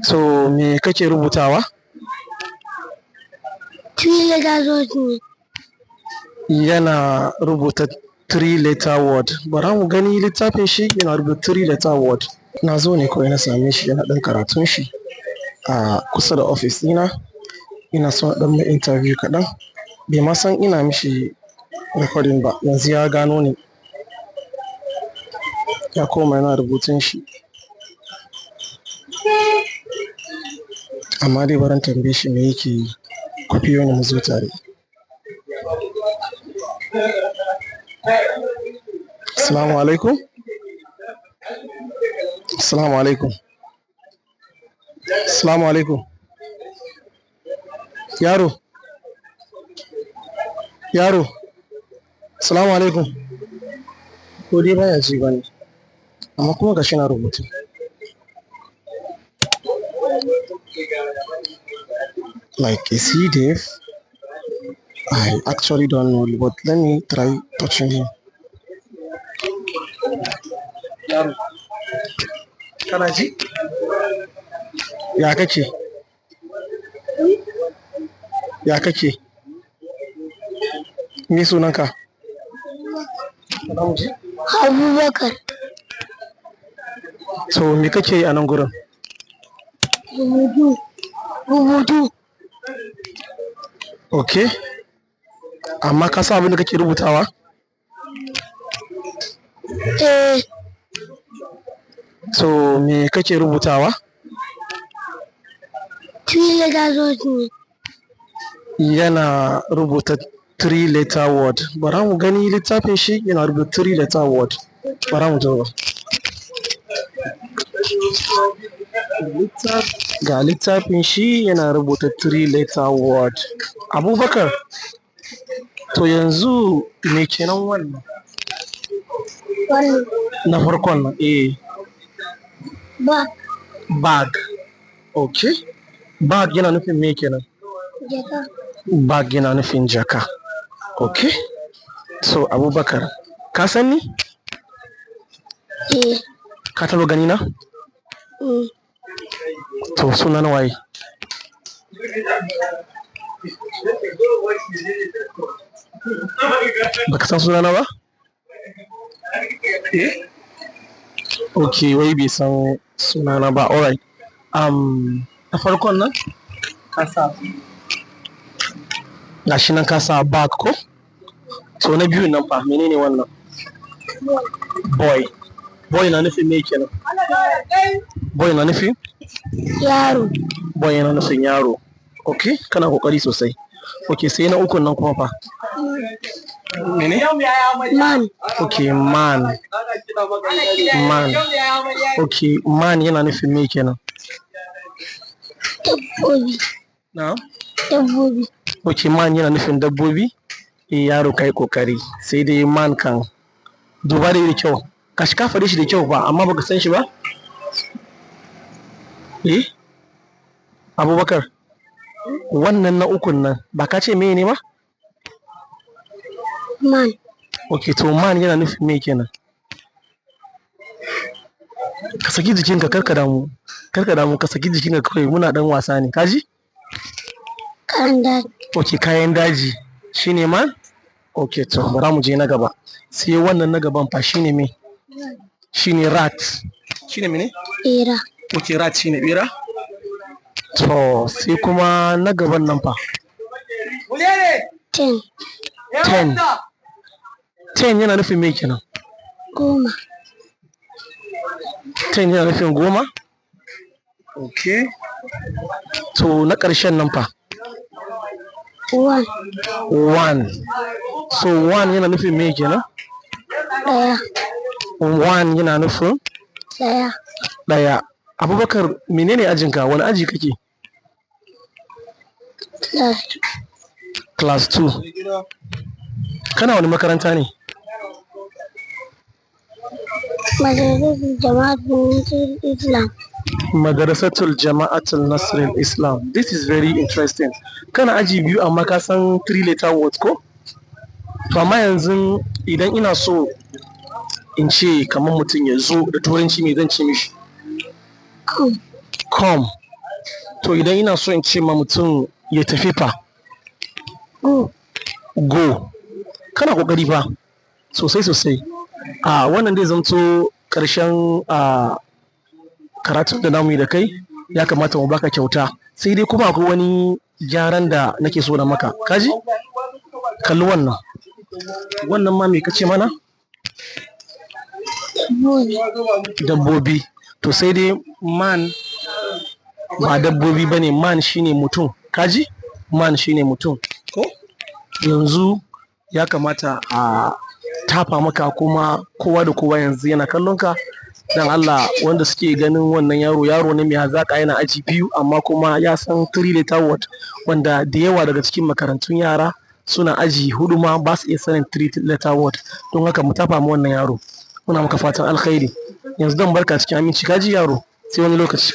So me kake rubutawa? Three letters words ne. Yana rubuta three letter word. Bara mu gani littafin shi, yana rubuta three letter word. Na zo ne kawai na same shi yana ɗan karatun shi a kusa da ofis ɗina. Ina so na ɗan mai interview kaɗan. Bai ma san ina mishi recording ba. Yanzu ya gano ni. Ya koma yana rubutun shi. Amma dai bari in tambaye shi me yake yi. Ku biyo ni mu zo tare. Assalamu alaikum. Assalamu alaikum. Assalamu alaikum. Yaro. Yaro. Assalamu alaikum. Ko dai baya ji bane. Amma kuma gashi na rubutu. Like, is he deaf? I actually don't know, but let me try touching him. Yaro. Kana ji? Ya kake? Ya kake? Me sunanka? Abubakar. So me kake yi a nan gurin? Rubutu. Rubutu. Okay. Amma ka san abin da kake rubutawa? Eh. So me kake rubutawa? Three letters words ne. Yana rubuta three letter word. Bara mu gani littafin shi, yana rubuta three letter word. Bara mu duba. Ga littafin shi, yana rubuta three letter word. Abubakar, to yanzu me kenan wannan? Wannan. Na farkon nan, eh. Bag. Bag. Okay. Bag yana nufin me kenan? Jaka. Bag yana nufin jaka. Okay. So Abubakar, ka san ni? Eh. Ka taɓa gani na? Mm. To sunan waye? Baka san sunana ba? Eh? Okay, wai bai san sunana ba. Alright. Na farkon nan? Ka sa. Gashi nan ka sa bag ko? To na biyun nan fa, menene wannan? Boy. Boy na nufin me kenan? Boy na nufin? Yaro. Boy yana nufin yaro. Okay, kana kokari sosai. Okay, sai na ukun nan kuma fa. Mene? Man. Okay, man. Man. Okay, man yana nufin me kenan? Dabbobi. Na? Dabbobi. Okay, man yana nufin dabbobi? Eh, yaro kai kokari. Sai dai man kan duba da kyau. Ka shi ka faɗi shi da kyau ba, amma baka san shi ba? Eh? Abubakar, wannan na ukun nan, ba ka ce meye ne ba? Man. Okay, to man yana nufin me kenan? Ka saki jikinka, kar ka damu. Kar ka damu, ka saki jikinka kawai, muna ɗan wasa ne. Ka ji? Kayan daji. Okay, kayan daji. Shine man? Okay, to bara mu je na gaba. Sai wannan na gaban fa shine me? Shine rat. Shine mene? Bera. Okay, rat shine bera? To, sai kuma na gaban nan fa. 10. 10. 10 yana nufin me kenan? 10. 10 yana nufin 10? Okay. To na ƙarshen nan fa. 1. 1. So 1 yana nufin me kenan? 1. 1 yana nufin 1. 1. Abubakar, menene ajinka? Wani aji kake? Class 2. Class 2. Kana wani makaranta ne? Madrasatul Jama'atul Nasrul Islam. Madrasatul Jama'atul Nasrul Islam. This is very interesting. Kana aji biyu amma ka san three letter words ko? To amma yanzu idan ina so in ce kamar mutum ya zo da turanci, me zan ce mishi? Come. Come. To idan ina so in ce ma mutum ya tafi fa? Go. Go. Kana kokari fa sosai sosai. A wannan dai zamto karshen a karatun da namu yi da kai. Ya kamata mu baka kyauta, sai dai kuma akwai wani gyaran da nake so na maka. Kaji, kalli wannan. Wannan ma me kace mana? Dabbobi. Dabbobi. To sai dai man ba dabbobi bane, man shine mutum. Kaji, man shine mutum ko? Yanzu ya kamata a tafa maka, kuma kowa da kowa yanzu yana kallon ka. Dan Allah, wanda suke ganin wannan yaro, yaro ne mai hazaka, yana aji 2, amma kuma ya san three letter word, wanda da yawa daga cikin makarantun yara suna aji 4 ma ba su iya sanin three letter word. Don haka mu tafa mu wannan yaro. Muna maka fatan alkhairi. Yanzu dan barka cikin aminci. Kaji yaro, sai wani lokaci.